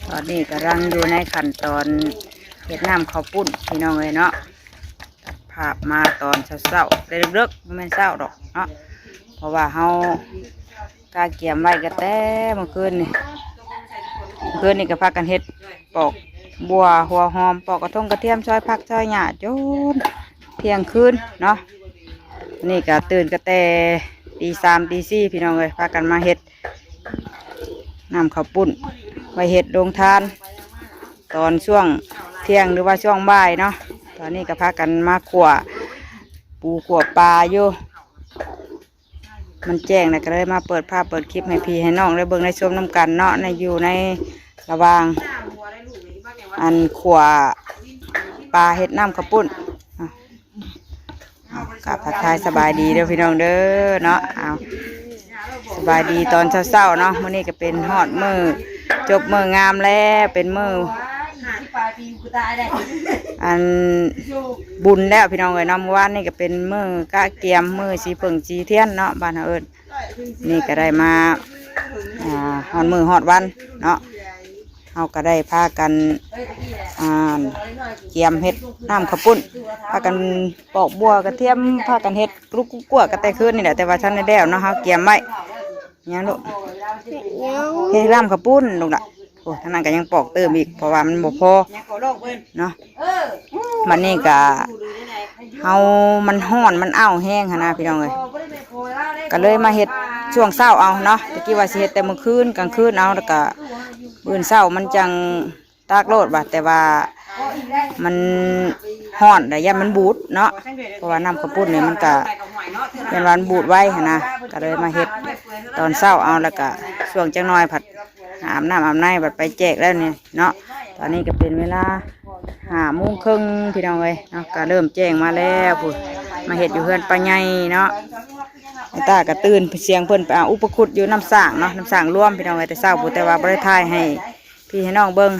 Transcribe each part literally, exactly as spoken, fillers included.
ตอนนี้กำลังอยู่ในขั้นตอนเฮ็ดน้ำข้าวปุ้นพี่น้องเอ้ยเนาะ ตัดภาพมาตอนเช้าๆ แต่เลิกๆ บ่แม่นเช้าดอกเนาะ เพราะว่าเฮากะเกียมไว้ก็แต่เมื่อคืนนี่ เมื่อคืนนี่ก็พากันเฮ็ดปอกบัวหัวหอม ปอกกระทงกระเทียม ซอยผักซอยหญ้าจนเที่ยงคืนเนาะ นี่ก็ตื่นก็แต่ตีสามตีสี่พี่น้องเอ้ย พากันมาเฮ็ดน้ำข้าวปุ้น ไว้เฮ็ดโรงทาน ตอนช่วงเที่ยงหรือว่าช่วงบ่ายเนาะ ตอนนี้ก็พากันมาขั่วปูขั่วปลาอยู่ มันแจ้งแล้วก็เลยมาเปิดภาพเปิดคลิปให้พี่ให้น้องได้เบิ่งได้ชมนำกันเนาะ ในอยู่ในระหว่างอันขั่วปลาเฮ็ดน้ำข้าวปุ้น อ่ะ เอากราบทักทายสบายดีเด้อพี่น้องเด้อเนาะ เอาสบายดีตอนเช้าๆเนาะ มื้อนี้ก็เป็นฮอดมื้อจบมื้องามแล้ว เป็นมื้ออันบุญแล้วพี่น้องเอ้ยเนาะ มื้อวานนี่ก็เป็นมื้อกะเกียม มื้อสีเผิงสีเทียนเนาะ บ้านเฮาเอิ้น นี่ก็ได้มา อ่า ฮอดมื้อฮอดวันเนาะ เฮาก็ได้พากัน อ่า เกียมเฮ็ดน้ำข้าวปุ้น พากันปอกบัวกระเทียม พากันเฮ็ดกรุกกรุกกัวกันแต่คืนนี่แหละ แต่ว่าทันได้แล้วเนาะ เฮาเกียมไว้ หยังลูก เฮ็ดน้ำข้าวปุ้นลูกล่ะ โอ้ ทางนั้นก็ยังปอกเติมอีก เพราะว่ามันบ่พอเนาะ บัดนี้ก็ เฮามันร้อน มันอ้าวแฮงหั้นนะพี่น้องเอ้ย ก็เลยมาเฮ็ดช่วงเช้าเอาเนาะ ตะกี้ว่าสิเฮ็ดแต่มื้อคืน กลางคืนเอา แล้วก็มื้อเช้ามันจั่งตากโลดว่ะ แต่ว่ามันร้อน แล้วย่านมันบูดเนาะ เพราะว่าน้ำข้าวปุ้นนี่มันก็ ย่านว่ามันบูดไวหั้นนะ ก็เลยมาเฮ็ดตอนเช้าเอา แล้วก็ช่วงจักหน่อยผัด อาบน้ำอาบในบัดไปแจกแล้วนี่เนาะ ตอนนี้ก็เป็นเวลาห้าโมงครึ่งพี่น้องเอ้ยเนาะ ก็เริ่มแจ้งมาแล้วพุ้น มาเฮ็ดอยู่เฮือนป้าใหญ่เนาะ ไอ้ตาก็ตื่นเสียงเพิ่นไปเอาอุปคุตอยู่น้ำสร้างเนาะ น้ำสร้างรวมพี่น้องเอ้ย แต่เช้าพุ้น แต่ว่าบ่ได้ถ่ายให้พี่ให้น้องเบิ่ง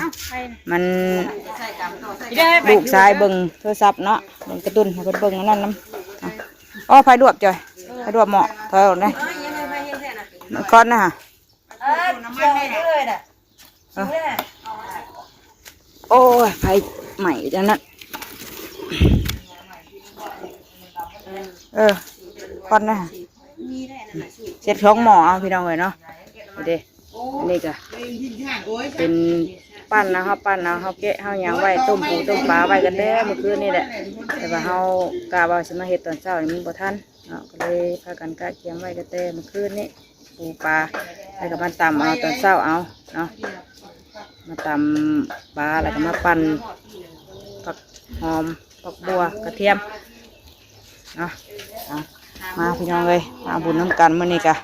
มัน ลูกชายเบิ่งโทรศัพท์เนาะ เบิ่งการ์ตูน ให้เพิ่นเบิ่งอันนั้นนำ อ่ะ อ้อ ไผลวกจ่อย ไผลวกหม้อ ถอยออกหน่อย มันควันนะฮะ เออ เออ โอ้ย ไฟไหม้จังนั้น เออ ควันนะ เช็ดท้องหม้อเอาพี่น้องเอ้ยเนาะ นี่เด้ อันนี้ก็เป็นปั้นนะ เฮาปั้นเอา เฮาแกะ เฮาหยังไว้ ต้มปูต้มปลาไว้กันแต่เมื่อคืนนี่แหละ แต่ว่าเฮากะว่าสิมาเฮ็ดตอนเช้านี่มันบ่ทัน เนาะ ก็เลยพากันกะเกียมไว้ก็แต่เมื่อคืนนี้ ปูปลา แล้วก็มาตำเอาตอนเช้าเอาเนาะ มาตำปลา แล้วก็มาปั่นผักหอม ผักบัว กระเทียมเนาะ เอา มาพี่น้องเอ้ย มาบุญนำกันมื้อนี้กะ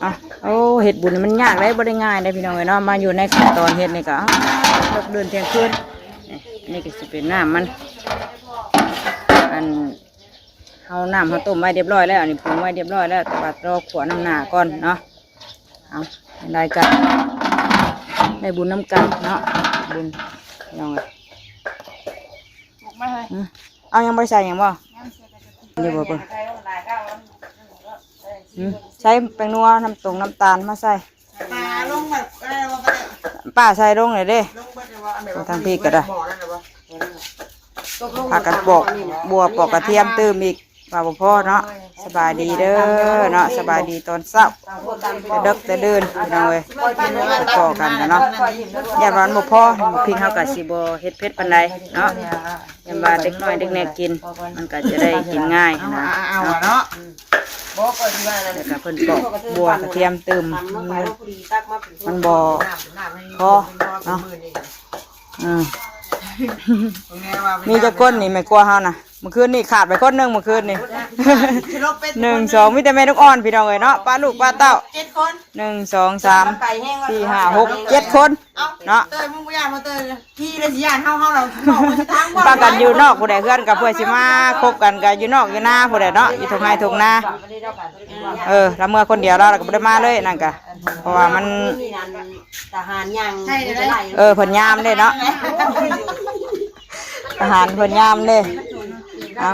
เอา โอ้ เฮ็ดบุญนี่มันยากเด้ บ่ได้ง่ายเด้พี่น้องเอ้ยเนาะ มาอยู่ในขั้นตอนเฮ็ดนี่กะ เอา เลิกเดินเที่ยงคืน นี่ นี่ก็สิเป็นน้ำมัน อัน เอาน้ำเฮาต้มไว้เรียบร้อยแล้ว อันนี้ปรุงไว้เรียบร้อยแล้ว แต่ว่ารอขั่วน้ำหน้าก่อนเนาะ เอา ได้กัน ได้บุญนำกันเนาะ บุญ พี่น้องเอ้ย อืม เอายังบ่ได้ใส่หยังบ่ นี่บ่เบิ่ง อืม ใส่แป้งนัว น้ำตรงน้ำตาลมาใส่ ปลาลงแบบอะไรวะ ป้าใส่ลงเลยเด้ ลงเบิดเลยว่าอันไหนวะ ทางพี่ก็ได้ หม้อนั่นแหละวะ ตกลง พากันปอกบัวปอกกระเทียมตื่มอีก ว่าบ่พอเนาะ สบายดีเด้อเนาะ สบายดีตอนเช้า แต่เดิกแต่เดินพี่น้องเอ้ย ไปปอกกันกันเนาะ ย่านว่ามันบ่พอ พริกเฮาก็สิบ่เฮ็ดเผ็ดปานใดเนาะ ย่านว่าเด็กน้อยเด็กแน่กิน มันก็จะได้กินง่ายนะ เอาเนาะ แล้วก็เพิ่นปอกบัวกระเทียมตื่ม มันบ่พอเนาะ อืม มีจักคนนี่แม่ครัวเฮานะ เมื่อคืนนี่ขาดไปคนหนึ่ง เมื่อคืนนี่ หนึ่ง สอง มีแต่แม่ลูกอ่อนพี่น้องเอ้ยเนาะ ป้าลูกป้าเต้า เจ็ดคน หนึ่ง สอง สาม สี่ ห้า หก เจ็ดคน เอ้า เนาะ เตย มึงบ่ย่านมาเตย พี่เลยสิย่านเฮา เฮาเราบอกว่าสิทางบ่ พากันอยู่นอกผู้ใด เฮือนกับเพื่อนสิมาคบกันก็อยู่นอกอยู่นาผู้ใดเนาะ อยู่ทุ่งไร่ทุ่งนา เออ แล้วเมื่อคนเดียวแล้วเราก็บ่ได้มาเลยนั่นกะ เพราะว่ามัน ทหารยัง เออ เพิ่นยามเด้เนาะ ทหารเพิ่นยามเด้ เอา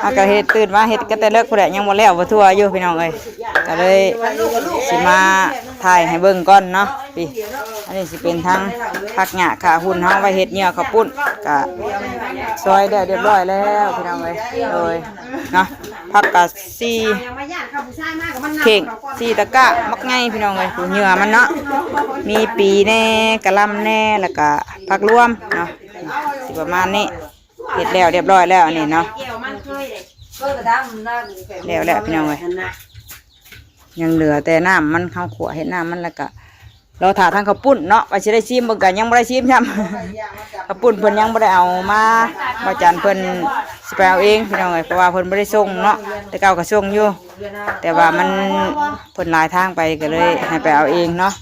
เอาก็เฮ็ดตื่นมาเฮ็ดก็แต่เลิกผู้ใด ยังบ่แล้วบ่ทั่วอยู่พี่น้องเอ้ย ก็เลยสิมาถ่ายให้เบิ่งก่อนเนาะพี่ อันนี้สิเป็นทั้งผักหญ้าขาหุ่นเฮาไว้เฮ็ดเหยื่อข้าวปุ้น ก็ซอยได้เรียบร้อยแล้วพี่น้องเอ้ย โดยเนาะ ผักกาดสี่เข่ง สี่ตะกร้า บักใหญ่พี่น้องเอ้ย ผู้เหยื่อมันเนาะ มีปีแหน่ กะหล่ำแหน่ แล้วก็ผักรวมเนาะ สิประมาณนี้ เฮ็ดแล้วเรียบร้อยแล้วอันนี้เนาะ แล้วแล้วพี่น้องเอ้ย ยังเหลือแต่น้ำมัน เฮาขั่วเฮ็ดน้ำมัน แล้วก็รอถ่าทางข้าวปุ้นเนาะ ว่าสิได้ชิมเบิ่ง ก็ยังบ่ได้ชิมซ้ำ ข้าวปุ้นเพิ่นยังบ่ได้เอามา บ่าวจันเพิ่นสิไปเอาเองพี่น้องเอ้ย เพราะว่าเพิ่นบ่ได้ส่งเนาะ แต่เก่าก็ส่งอยู่ แต่ว่ามัน เพิ่นหลายทางไปก็เลยให้ไปเอาเองเนาะ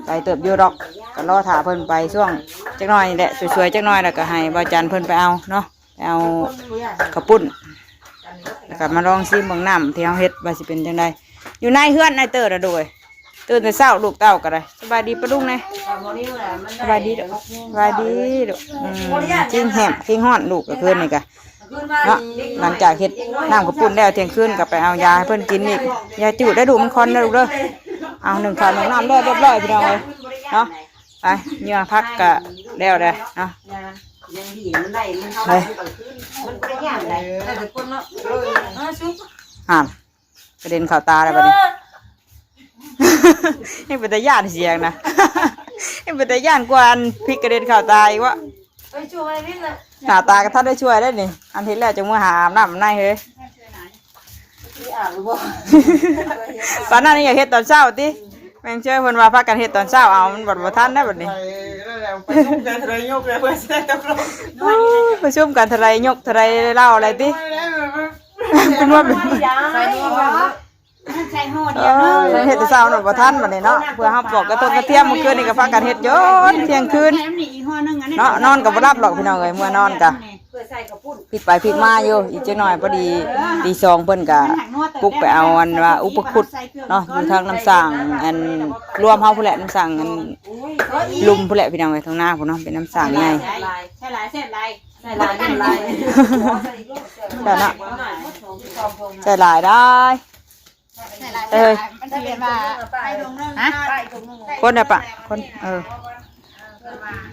ไกลเติบอยู่ดอก ก็รอถ่าเพิ่นไปช่วงจักหน่อยนี่แหละ สวยๆจักหน่อย แล้วก็ให้บ่าวจันเพิ่นไปเอาเนาะ ไปเอาข้าวปุ้น แล้วก็มาลองชิมเบิ่งน้ำที่เฮาเฮ็ดว่าสิเป็นจั่งใด อยู่ในเฮือนนายเติร์ดอะโดย ตื่นแต่เช้าลูกเต้าก็ได้ สบายดีปะลุงแน่ สบายดีเด้อ สบายดีเด้อ อืม คิงแหมคิงฮ้อนลูกก็คืนนี่กะ เนาะ หลังจากเฮ็ดน้ำข้าวปุ้นแล้วเที่ยงคืนก็ไปเอายาให้เพิ่นกินอีก ยาจืดได้ดูมันคอนนะลูกเด้อ เอานึ่งข้าวนึ่งน้ำเรียบร้อยพี่น้องเอ้ยเนาะ ไป เหยื่อผักก็แล้วเด้อเนาะ ยังดีมันได้ มันเข้า ไป มันก็ขึ้น มันบ่ได้ย่านใด แต่คนเนาะ เออ ซุก อ่าน กระเด็นเข้าตาเลยบัดนี้ ยังเป็นตาย่านเสียงนะ ยังเป็นตาย่านกว่าอันพริกกระเด็นเข้าตาอีกวะ ไปช่วยนี่แหละ หน้าตาก็ทันได้ช่วยได้นี่ อันเห็นแล้วจังมือหาอาบน้ำในเฮ้ย ที่อ่างบ่ ตอนนั้นนี่อยากเฮ็ดตอนเช้าติ แม่งเชื่อเพิ่นว่าพากันเฮ็ดตอนเช้า เอามันบัดบ่ทันได้บัดนี้ ไปนั่นแหละ ประชุมกันเท่าไรยกเลย เพื่อสิได้ตกลง โอ้ย ประชุมกันเท่าไรยกเท่าไรเล่าอะไรติ เพิ่นว่าเป็น ใส่นวม ใส่ห่อ เอ เดียวเนาะ อ เฮ็ดแต่เช้าน่ะบ่ทันบัดนี้เนาะ เพื่อเฮาปอกกระทงกระเทียม เมื่อคืนนี่ก็พากันเฮ็ดจนเที่ยงคืน แถมนี่อีกห่อหนึ่ง อันนี้ เนาะ นอนก็บ่หลับหรอกพี่น้องเอ้ย เมื่อนอนก็ เพื่อใส่ข้าวปุ้น พลิกไปพลิกมาอยู่ อีกจักหน่อยพอดีตีสองเพิ่นก็ปลุกไปเอาอันว่าอุปคุตเนาะ อยู่ทางน้ำสั่งอันรวมเฮาพู้นแหละ น้ำสั่งอันลุ่มพู้นแหละพี่น้องเอ้ย ทางหน้าพู้นเนาะ เป็นน้ำสั่งใหญ่ ใส่หลาย ใส่หลาย ใส่หลาย ใส่หลาย ใส่หลายได้ เออ มันสิเป็นว่า ฮะ คนน่ะปะ คน เออ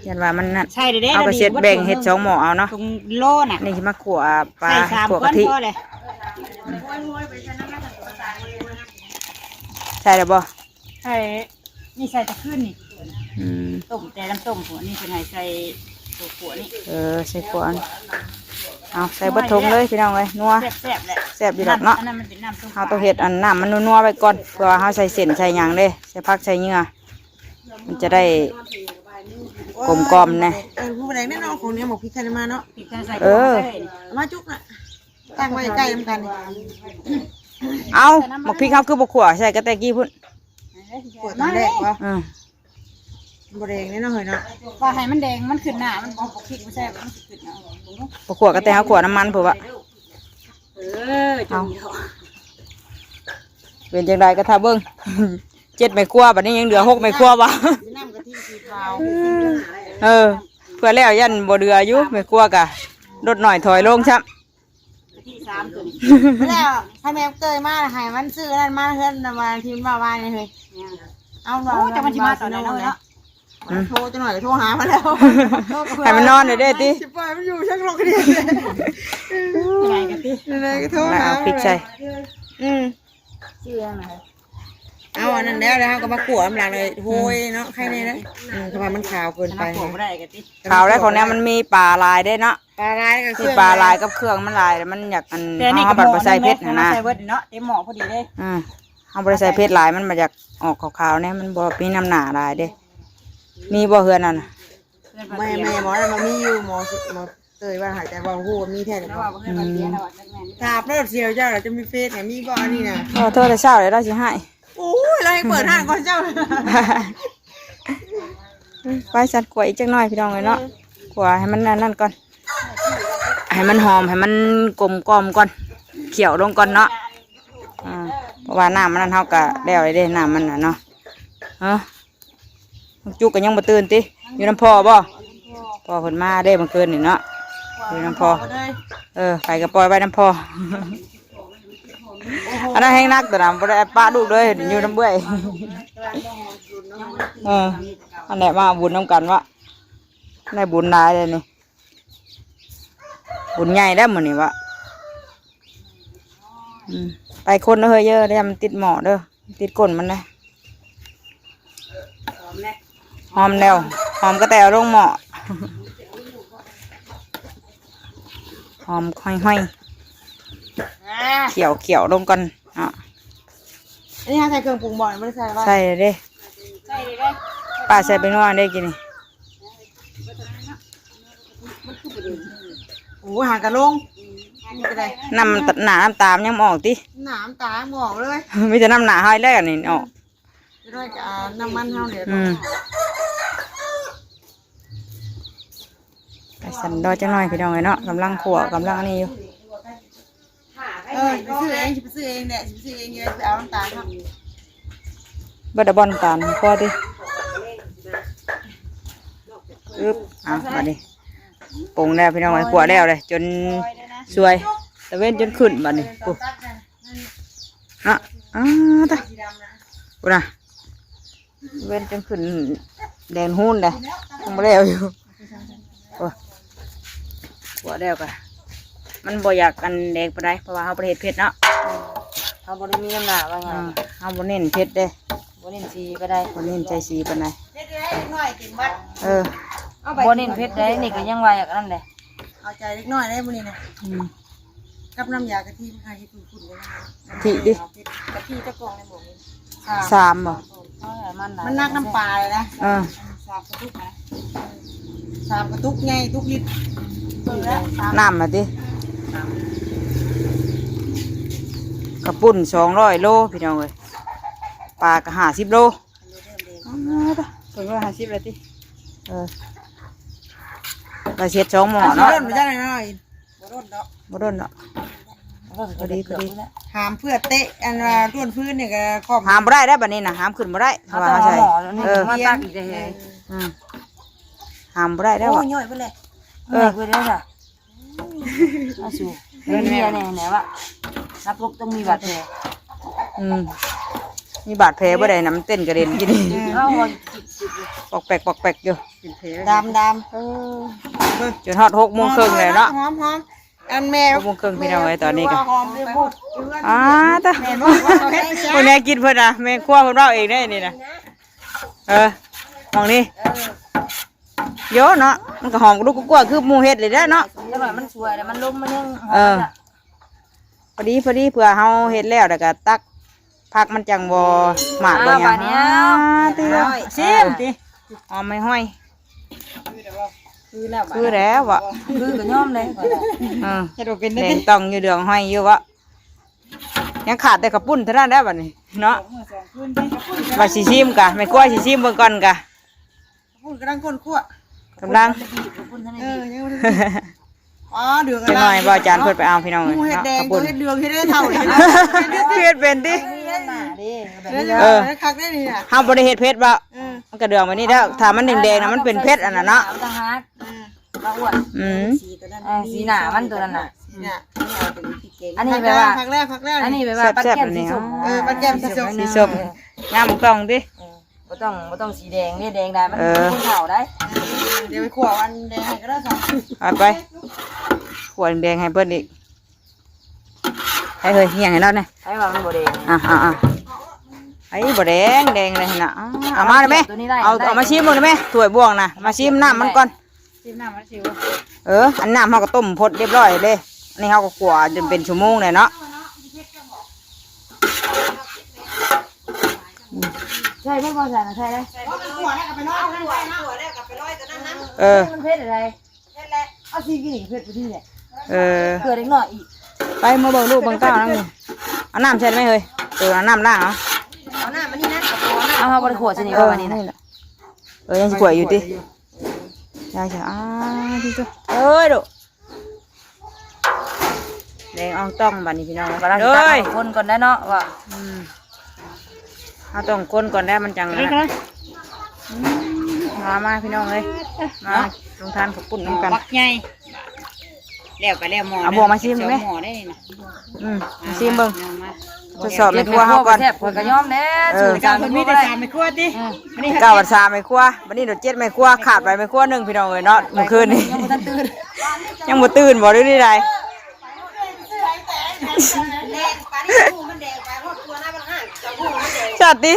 ยันว่ามันนั่น ใช่เด้อ เอาไปเสร็จแบ่งเฮ็ดสองหม้อเอาเนาะ ตรงโลน่ะ นี่สิมาขั่วปลา ใส่สาม ขั่วกะทิ คนพอเลย ใช่แล้วบ่ ใช่ นี่ใส่ตะขึ้นนี่ อืม ต้มแต่น้ำต้มหัวนี่เป็นไงใส่ตัวขั่วนี่ เออ ใส่ขั่วอัน เอาใส่เบิดถุงเลยพี่น้องเอ้ย นัว แซ่บๆแหละ แซ่บอยู่ดอกเนาะ อันนั้นมันเป็นน้ำต้ม เฮาต้องเฮ็ดอันน้ำมันนัวๆไว้ก่อน เพื่อว่าเฮาใส่เส้นใส่หยังเด้ ใส่ผักใส่เหยื่อ มันจะได้กลมกล่อมแน่ เออ ผู้ใดแน่นอนของเนี่ยหมกพริกไทยมาเนาะ พริกไทยใส่ เออ มาจุกน่ะ ตั้งไว้ใกล้ๆนำกัน เอาหมกพริกเฮาคือบ่ขั่วใส่กะแต่กี้พุ้น ขั่วตอนแรกบ่ อืม บ่แดงแน่นอนเนาะ ว่าให้มันแดง มันขึ้นหน้า มันบ่ บ่พริกบ่แซ่บ มันสิขึ้นหน้า บ่ขั่วกะแต่เฮาขั่วน้ำมันพุ้นวะ เออ เอา เป็นจั่งใดก็ถ้าเบิ่ง เจ็ดแม่ครัว บัดนี้ยังเหลือหกแม่ครัววะ น้ำกะทิสีขาว เออ เพื่อแล้วยันบ่เหลืออยู่ แม่ครัวกะลดหน่อยถอยลงซ้ำ กะทิสามตัวนี้ แล้วให้แม่เตยมา ให้มันซื้อนั่นมาเฮือนน่ะ วันที่มันว่าว่านี่เฮ้ย เอา โอ้ แต่มันสิมาตอนไหนเนาะเนาะ อืม โทรจังหน่อยก็โทรหามาแล้ว ให้มันนอนเลยเด้อติ สิปล่อยมันอยู่ช่างลงเดียว ไหนกันติ ไหนๆก็โทรหา เอาพริกใส่ อืม ชื่ออะไร เอาอันนั้นแล้ว แล้วเราก็มาขั่วน้ำหลังเลย โอ้ยเนาะ ใครเนี่ยนะ อืม ทำไมมันขาวเกินไป น้ำขั่วบ่ได้กันติ ขาวแล้วของเนี้ยมันมีปลาหลายเด้เนาะ ปลาหลายก็ มีปลาหลายกับเครื่องมันหลาย แล้วมันอยากอัน แต่นี่ เอา ก็ บัดบ่ใส่เผ็ด หม้อหนึ่ง หั่นนะ ใส่เบิดเนาะ เต็มหม้อพอดีเลย อืม เอาบ่ได้ใส่เผ็ดหลาย มันบ่อยากออกขาวๆเนี่ย มันบ่มีน้ำหนาหลายเด้ มีบ่เฮือนนั่นน่ะ แม่ แม่หมอนั่นมันมีอยู่ หมอ หมอเตยว่าหายใจว่าโอ้โหมีแท้เลย แล้วว่าเพื่อนมันเสียแล้วว่าจังแม่น ถามรถเสียวเจ้าเหรอ จะมีเฟซเนี่ย มีบ่อันนี้นะ เออ โทรแต่เช้าเลย เราสิให้ โอ้ย เราให้เปิดห้างก่อนเจ้า ไปสัตว์ขั่วอีกจักหน่อยพี่น้องเลยเนาะ ขั่วให้มันนั่นนั่นก่อน ให้มันหอม ให้มันกลมกล่อมก่อน เคี่ยวลงก่อนเนาะ อ่า เพราะว่าน้ำมันนั่นเฮากะแล้วเลยเด้ น้ำมันน่ะเนาะ เออ จุกก็ยังบ่ตื่นติ อยู่นำพ่อบ่ พ่อเพิ่นมาเด้เมื่อคืนนี่เนาะ อยู่นำพ่อ เออ ไปก็ปล่อยไว้นำพ่อ อันนั้นแฮงนัก แต่นำบ่ได้ปะลูกเลย อยู่นำเอื้อย เออ อันไหนมาบุญนำกันวะ ได้บุญหลายเลยนี่ บุญใหญ่แล้วมื้อนี้วะ อืม ไปคนเด้อเฮ้ยเยอะ แล้วมันติดหม้อเด้อ ติดก้นมันนะ หอมแล้ว หอมกะแต่เอาลงหม้อ หอมห้อยๆ เคี่ยวเคี่ยวลงก่อนเนาะ อันนี้ใส่เครื่องปรุงบ่อย ไม่ได้ใส่อะไร ใส่เลยเด้ ใส่เลยเด้ ป้าใส่ไปนวดได้กินนี่ โอ้ย หางกะลง นี่ก็ได้ น้ำหนาน้ำตามันยังบ่ออกติ น้ำตาบ่ออกเลย มีแต่น้ำหนาห้อยแรกนี่ออก จะได้กับน้ำมันเท่าเนี่ย อืม ไปสั่นดอจังหน่อยพี่น้องเอ้ยเนาะ กำลังขั่ว กำลังอันนี้อยู่ เออ ไปซื้อเอง ไปซื้อเองเนี่ย ไปซื้อเองเนี่ย ไปเอาน้ำตาลครับ เบิดเอาบ่น้ำตาลพอติ อึ๊บ อ่ะ บัดนี้ ปรุงแล้วพี่น้องเอ้ย ขั่วแล้วเลย จนสวย ตะเวนจนขึ้นบัดนี้ ปุ๊บ ฮะ อ้าตะ กูนะ เว้นจนขึ้นแดงหูนเลย ยังบ่แล้วอยู่ โอ้ ขั่วแล้วกะ มันบ่อยากกันแดงปานใด เพราะว่าเฮาบ่ได้เฮ็ดเผ็ดเนาะ เฮาบ่ได้มีน้ำหนักว่าไง อ่า เฮาบ่เน้นเผ็ดเด้ บ่เน้นสีปานใด บ่เน้นใส่สีปานใด เฮ็ดให้น้อยกินบัด เออ เอาไป บ่เน้นเผ็ดได้ นี่ก็ยังว่าอยากอันนั้นแหละ เอาใจเล็กน้อยได้มื้อนี้นะ อืม กับน้ำยากะทิมันให้คุณคุณเลยนะคะ กะทิดิ กะทิจะกล่องในหมวกนี้ สามบ่ เท่าไหร่มันหลาย มันนักน้ำปลาเลยนะ เออ สามกระตุกนะ สามกระตุกไง ตุกลิตร เบิ่งแล้ว สาม น้ำมาติ ข้าวปุ้นสองร้อยโลพี่น้องเอ้ย ปลากะห้าสิบโล อ๋อ สองร้อยห้าสิบเลยติ เออ ไปเช็ดสองหม้อเนาะ เอาสิโดนไปจังหน่อย บ่โดนดอก บ่โดนเนาะ พอดี พอดี หามเพื่อเตะ อันว่าด้วนพื้นนี่ก็ครอบ หามบ่ได้ได้บัดนี้นะ หามขึ้นบ่ได้ เพราะว่า เอาแต่ ใส่ หม้อนี่ เออ มาตักอีกเลย อืม หามบ่ได้ได้ โอ้ วะ ย่อยไปเลย เออ ย่อยไปเลยจ้ะ เอาสู่ เออ มีอันไหนไหนวะ นักรบต้องมีบาดแผล อืม มีบาดแผลบ่ได้นะ มันเต้นกระเด็นกิน เออ เอาหัวจิกจิกอยู่ ปอกแปกปอกแปกอยู่ เป็นแผล ดำดำ เออ เบิ่ง จนฮอดหกโมงครึ่งเลยเนาะ หอมหอม อันแม่ หกโมงครึ่งพี่น้องเอ้ย ตอนนี้ก็ หอมเลยพูด อ่า ตะ แม่บอกว่า คุณแม่กินเพิ่นนะ แม่ครัวเพิ่นเว้าเองได้นี่นะ เออ มองนี่ เออ โยเนาะ มันก็หอมกระดูกกระกัวคือหมู่เฮ็ดเลยเด้อเนาะ จังหน่อยมันสวยแล้วมันลมมันยังหอม เออ อ่ะ พอดี พอดี เผื่อเฮาเฮ็ดแล้ว แล้วก็ตักผักมันจังบ่หมาดบ่หยัง อ่า บาดเนี้ย อ่า ติ เอา ซิมติ หอมไม่ห้อย คือแล้ว คือแล้วบ่ คือก็ยอมเลย เออ เฮ็ดบ่เป็น แด เด้ งต้องอยู่ เหลืองห้อยอยู่บ่ ยังขาดแต่ข้าวปุ้นเท่านั้นแล้วบัดนี้เนาะ ว่าสิซิมกะ แม่ครัวสิซิมเบิ่งก่อนกะ พูดกำลังคนคั่ว กำลัง เออ ยังบ่ทัน อ๋อ เดือง จักหน่อยบ่อาจารย์เพิ่นไปเอาพี่น้อง หมู่เฮ็ดแดง ข้าวปุ้น เฮ็ดเดือง เฮ็ดได้เท่าเลย เฮ็ดเป็นติ เออ คักได้นี่น่ะ เฮาบ่ได้เฮ็ดเผ็ดบ่ เออ มันก็เดืองแบบนี้แล้ว ถ้ามันแดงๆน่ะ มันเป็นเผ็ดอันนั้นเนาะ เอาตะหาก เออ มาอ้วน อืม สีตัวนั้น เออ สีหน้ามันตัวนั้นน่ะ สีหน้า อันนี้เอาเป็นพริกแกง อันนี้แบบว่า คักแล้ว คักแล้ว อันนี้แบบว่า แซ่บๆ ปัดแก้ม แบบนี้ สีส้ม เออ ปัดแก้มสีส้ม สีส้ม งามกล่องติ เออ บ่ต้อง บ่ต้องสีแดงนี่ แดงได้ มัน เออ คนเฒ่าได้ เดี๋ยวไปขั่วอันแดงให้ก็ได้ค่ะ เอาไป ขั่วแดงให้เพิ่นอีก ให้เฮ้ย เหี่ยงให้เราแหน่ ให้ว่ามันบ่แดง อ่ะ อ่ะ อ่ะ ไอ้บ่แดง แดงเลยหั่นน่ะ อ่า เอามาเลยแม่ ตัวนี้ได้ เอา ได้ เอามาชิมเบิ่งเลยแม่ ถ้วยบ่วงน่ะ มาชิมน้ำมันก่อน ชิมน้ำมันชิว เออ อันน้ำเฮาก็ต้มพดเรียบร้อยเลย อันนี้เฮาก็ขั่วจนเป็นชั่วโมงเลยเนาะ ใช่บ่ บ่ใส่นะ ใส่เลย ขั่วแล้วก็ไปลอยตัวนั้นได้นะ เออ มันเผ็ดอะไร เอาสีกินอีกเผ็ดไปที่เนี่ย เออ เกลือเล็กน้อยอีก ไปมาเบิ่งลูกเบิ่งเต้านั่งนี่ เอาน้ำใส่ไหมเฮ้ย เออ เอาน้ำล้างเอา เอาน้ำมานี่นะ เอาน้ำ เอา เอาบ่ได้ขั่วใส่นี่ เออ บ่นี่นะ นี่แหละ เออ ยังสิขั่วอยู่ติ ยังสิ อ่า ที่สุด เอ้ย ดู แดงอ่องต้องบัดนี้พี่น้อง กำลัง เอ้ย คนก่อนได้เนาะว่า อืม เฮาต้องคนก่อนได้มันจัง เดี๋ยวนะ นะ อืม มา มาพี่น้องเอ้ย มาลงทานข้าวปุ้นนำกัน บักใหญ่ แล้วก็แล้วหม้อเอาบ่วงมาชิมไหม สองหม้อได้นี่นะ อืมมาชิมเบิ่ง เอามา ทดสอบแม่ครัวเฮาก่อน แซ่บ ข้อยก็ยอมแน่ เออ สูตร เจ้าเพิ่นมีแต่สามแม่ครัวติ อืม มื้อนี้ เก้าวันสามแม่ครัว บัดนี้เดี๋ยวเจ็ดแม่ครัว ขาดไปแม่ครัวหนึ่งพี่น้องเอ้ยเนาะ มื้อคืนนี้ ยังบ่ทันตื่น ยังบ่ตื่นบ่ได้นี่ใด ชาติ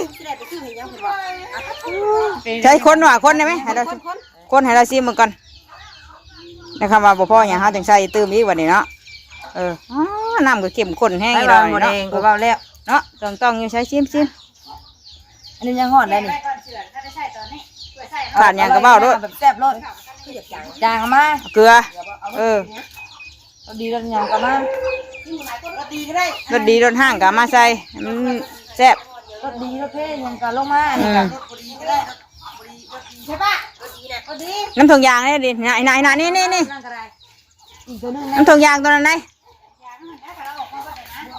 ใช้คนหว่าคนได้ไหม ให้เรา คนให้เราชิมมันก่อน ในคำว่าบ่พออย่างเฮาจังใส่ตื่มอีกวันนี้เนาะ เออ อ๋อ น้ำก็เข้มข้นแฮง ไป อีก ว่า แล้ว หมูแด นี่ งก็ เนาะ เว้าแล้ว เนาะ ต้องต้องอยู่ใช้ชิมชิม อันนี้ยังฮ้อนได้นี่ ขาดหยังก็เว้าโลด แบบแซ่บโลด จางเอามา เกลือ เออ รสดีรสหยังก็มา รสดีรสห้างก็เอามาใส่ มันแซ่บ รสดีรสเผ็ดหยังก็ลงมา อันนี้ก็ อืม ใช่ปะ น้ำถุงยางนี่ดิ ไหนไหนไหนนี่นี่นี่ นั่นก็ได้ อีกตัวหนึ่งนะ น้ำถุงยางตัวนั้นไหน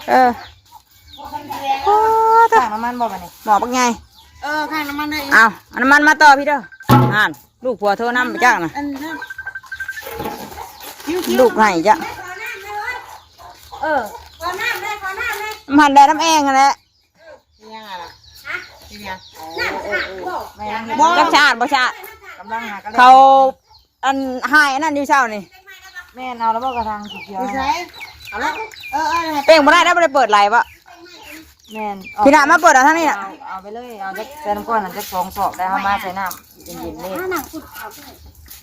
เออ โอ้ตะ ข้างน้ำมันบ่บัดนี้ หม้อบักใหญ่ เออ ข้างน้ำมันเลย เอา เอาน้ำมันมาต่อพี่เด้อ อ่าน ลูกผัวโทรนำไปจ้างนะ อันนั้น ลูกให้จ้ะ เออ มันพันแดดน้ำแองนั่นแหละ ยังไงล่ะ ฮะ เป็นยัง น้ำสะอาดบ่ แม่ยัง บ่ จักสะอาดบ่สะอาด กำลังหากะแล เขา อันหายอันนั้นอยู่เช้านี่ แม่นเอาแล้วบ่กระถางสีเขียว อยู่ไส เอาแล้ว เออ เออ เป่งบ่ได้แล้ว บ่ได้เปิดไหลบ่ แม่น พี่ดามาเปิดเอาทางนี้น่ะ เอา เอาไปเลย เอาจักใส่น้ำก้อนน่ะจักสองซอกได้ เอามาใส่น้ำเย็นๆเลย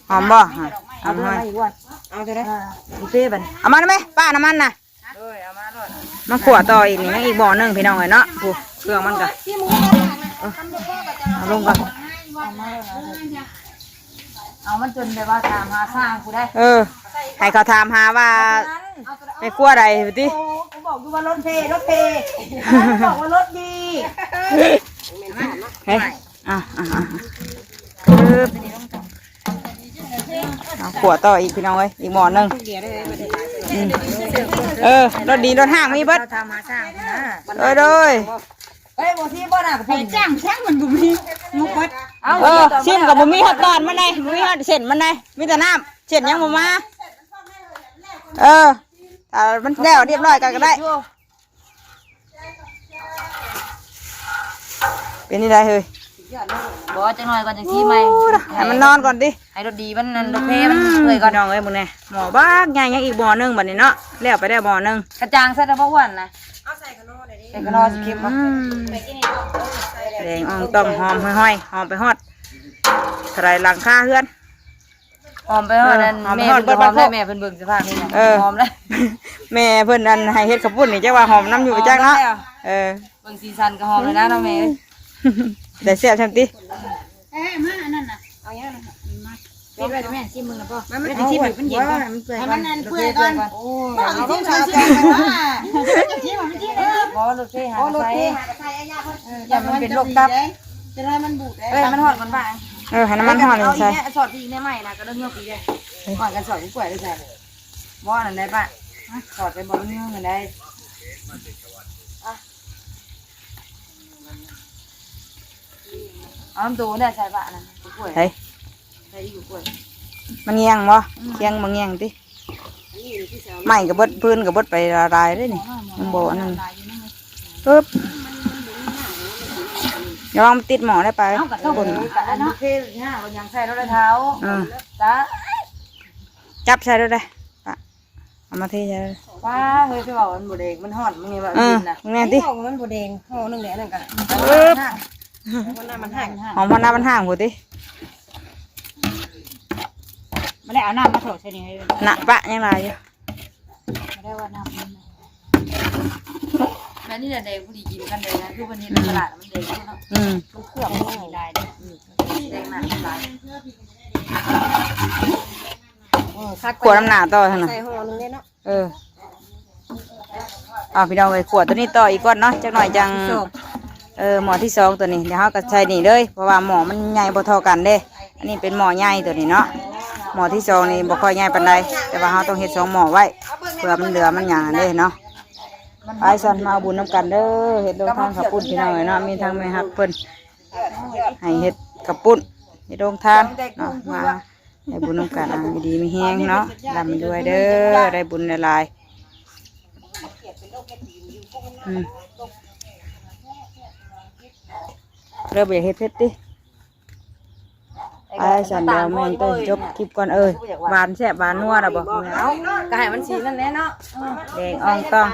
หอมบ่ หอม เอาไป หอม มาอีกวัน เอาเท่าไหร่ อ่า บุฟเฟ่ต์บัด เอามาได้ไหม ป้าน้ำมันน่ะ มาขั่วต่ออีกนี่ ยังอีกบ่อหนึ่งพี่น้องเอ้ยเนาะ ผู้ เครื่องมันก็ เออ เอาลงก่อน เอามันจนแบบว่าถามหาสร้างกูได้ เออ ให้เขาถามหาว่า เอาตัวนั้น ไปขั่วใดไปติ โอ้ กูบอกอยู่ว่ารถเพ รถเพ บอกว่ารถดี เฮ้ย อ่ะ อ่ะ อ่ะ ปึ๊บ เอาขั่วต่ออีกพี่น้องเอ้ย อีกหม้อหนึ่ง อืม เออ รสดีรสห้างมีเบิด เราทำมาสร้างนะ เออ โดย เฮ้ย บ่ที่บ่น่ะ ไปจ้างช่างมันบ่มี ลูกเบิด เอา เออ ชิมกับบ่มีฮอดตอนมันได บ่มีฮอดเส้นมันได มีแต่น้ำ เส้นยังบ่มา เออ ถ้ามันแล้วเรียบร้อยกันก็ได้ เป็นนี่ได้เฮ้ย บ่ จังหน่อยก่อนจังซี่ใหม่ โอ้ย ให้มันนอนก่อนดิ ให้รสดีมันนั่น รสเพมัน อืม เปื่อยก่อน พี่น้องเอ้ย มึงเนี่ย หม้อบักใหญ่ ยังอีกหม้อหนึ่งบัดนี้เนาะ แล้วไปได้หม้อหนึ่ง กระจางใส่ตะบ่อ้วนนะ เอาใส่ขนมเลยดิ ใส่ขนมสิเค็มบ่ อืม แดงอ่องต้องหอมห้อยๆ หอมไปฮอด เท่าไหร่หลังคาเฮือน หอมไปฮอดนั่น เออ หอมไป แม่ ฮอด เพิ่นก็หอมได้ เบิดบ้านโคก แม่เพิ่นเบิ่งสภาพนี่นะ เออ หอมแล้ว แม่เพิ่นอันให้เฮ็ดข้าวปุ้นนี่จักว่าหอมน้ำอยู่ หอม จักเนาะ แล้ว เออ เบิ่งสีสันก็หอมแล้วนะเนาะแม่เอ้ย แต่แซ่บช่ำติ เอ้ย มาอันนั้นน่ะ เอาอย่างนั้นน่ะ มา ปิดไว้แม่ ชิมมึงนะพ่อ มัน มัน มันสิชิมอยู่ มันเย็นก่อน มันเปื่อยก่อน ให้มันนั่นเปื่อยก่อน โอ้ เอา เอา เอา เอา เอา เอา บ่ รถเทหา โอ้ รถเท ใส่ หาใส่ เออ อย่ามันเป็นโรคตับ จะได้มันบูดได้ เอ้ย มันฮ้อนก่อนบ่า เออ ให้น้ำมันฮ้อน เอาอีก ใส่ เนี่ย สอดอีกเนี่ยใหม่นะ ก็เริ่มยกอีกเลย ก่อนกันสอดกล้วยด้วยใส่ บ่ อันนั้นได้ปะ สอดไปบ่ เรื่องเงินได้ อ่ะ เอาน้ำตูเนี่ยใส่ปะอันนั้น กล้วย ใส่ ใส่อีกกล้วย มันเงียงบ่ อืม เคียงบ่เงียงติ อันนี้อยู่ที่แถว ไม้ก็เบิด พื้นก็เบิดไปหลายๆเด้นี่ มันบ่อันนั้น ปึ๊บ ระวังมันติดหม้อได้ไป เอากระต้ม คน อันนี้เทหน้ามันยังใส่รถเท้า อืม จ้ะ จับใส่รถได้ปะ เอามาเทใส่รถ ว้า เฮ้ย ไปบอกมันบ่แดง มันฮ้อน มันนี่ว่า เออ กินนะ แม่นติ บอกว่ามันบ่แดง ห่อหนึ่งแดงนั่นกัน ปึ๊บ มันหน้ามันห่าง หอมพอหน้ามันห่างหัวติ มาได้เอาน้ำมาโถใส่นี่ให้ น่ะ ปะยังหลายอยู่ มาได้ว่าน้ำมัน แบบนี้แหละแดงพอดีกินกันเลยนะ คือวันนี้ในตลาดมันแดงเนาะ อืม มันเครื่องมันมีลายเนี่ย อืม แดงหนาหลาย เออ คัก ขวดน้ำหนาต่อหั่นน่ะ ใส่ห่อหนึ่งเลยเนาะ เออ เอาพี่น้องเอ้ย ขวดตัวนี้ต่ออีกก่อนเนาะ จักหน่อยจัง สอง เออ หม้อที่สองตัวนี้ เดี๋ยวเฮาก็ใส่นี่เลย เพราะว่าหม้อมันใหญ่บ่เท่ากันเด้ อันนี้เป็นหม้อใหญ่ตัวนี้เนาะ หม้อที่สองนี่บ่ค่อยใหญ่ปานใด แต่ว่าเฮาต้องเฮ็ดสองหม้อไว้ เผื่อมันเหลือมันหยังเด้เนาะ ไปซั่น มาเอาบุญนำกันเด้อ เฮ็ดโรงทานข้าวปุ้นพี่น้องเอ้ยเนาะ มีทั้งแม่ฮักเพิ่น ให้เฮ็ดข้าวปุ้น เฮ็ดโรงทานเนาะ มา ได้บุญนำกัน อ่ะ อยู่ดีมีแฮงเนาะ ร่ำรวยเด้อ ได้บุญหลายๆ อืม เริ่มอยากเฮ็ดเผ็ดติ ไป สันเดียวแม่นเต้ย จบคลิปก่อน เอ้ย หวานแซ่บหวานนัวนะบ่ เอา ก็ให้มันสีนั่นแหละเนาะ แดงอ่องต้อง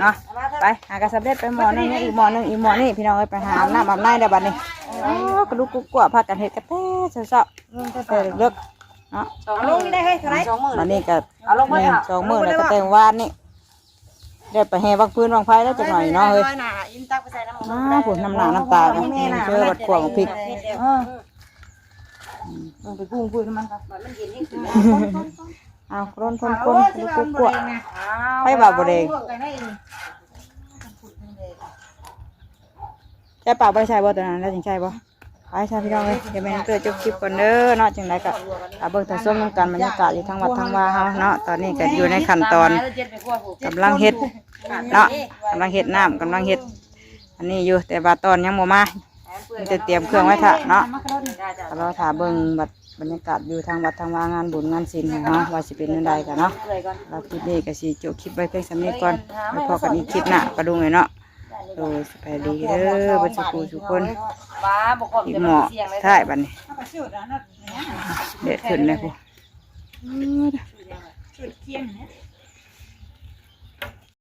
เนาะ ไป หากระสำเร็จไปหม้อหนึ่ง อีกหม้อหนึ่ง อีกหม้อนี่ พี่น้องเอ้ย ไปหาอาบน้ำอาบในเด้อบัดนี้ โอ้ กระดูกกุ๊กกัวพากันเฮ็ดกระแตเช้าๆ แต่เลิกเนาะ สอง เอาลงนี่ได้ เฮ้ย เท่าไหร่ สองหมื่น บัดนี้ก็ เอาลงมา แม่น เถอะ สองมื้อแล้วก็แต่งวานนี่ ได้ไปแห่บั้งฟืนบั้งไฟแล้วจักหน่อยเนาะเฮ้ย ร้อยหน่าอินตักไปใส่น้ำมัน อ้า ผุนน้ำหน้าน้ำตากัน แม่น่ะ เชื่อบัดขวบพริก เออ มันไปกุ้งพื้นมันก็ มันเย็นนี่คือ เอา คนคนคน เอา คน คน คน คน อ้าว ไปบ่าบ่แดง ลวกกันได้อีก ใช่ปะ บ่ได้ใช่บ่ ตัวนั้นแล้วจึงใช่บ่ ไปใช่พี่น้องเอ้ย เดี๋ยวแม่น้องเตยจบคลิปก่อนเด้อเนาะ จังใดก็เอาเบิ่งถ่ายชมนำกัน บรรยากาศอยู่ทางวัดทางวาเฮาเนาะ ตอนนี้ก็อยู่ในขั้นตอนกำลังเฮ็ดเนาะ กำลังเฮ็ดน้ำ กำลังเฮ็ดอันนี้อยู่ แต่ว่าตอนยังบ่มา มีแต่เตรียมเครื่องไว้ถ่าเนาะ ก็รอถ่าเบิ่งบัดบรรยากาศอยู่ทางวัดทางวางานบุญงานศีลของเฮา ว่าสิเป็นจั่งใดกันเนาะ แล้วคลิปนี้ก็สิจบคลิปไว้เพียงส่ำนี้ก่อน แล้วพบกันอีกคลิปหน้า ปะดุงเอ้ยเนาะ โดย สบายดีเด้อ เบิดสุขสุขคน ว้า บ่กลม อีกหม้อ จะเสี่ยงเลย ท้ายบัดนี้ เด็ดขึ้นเลยพุ้น จุดเทียนเนี่ย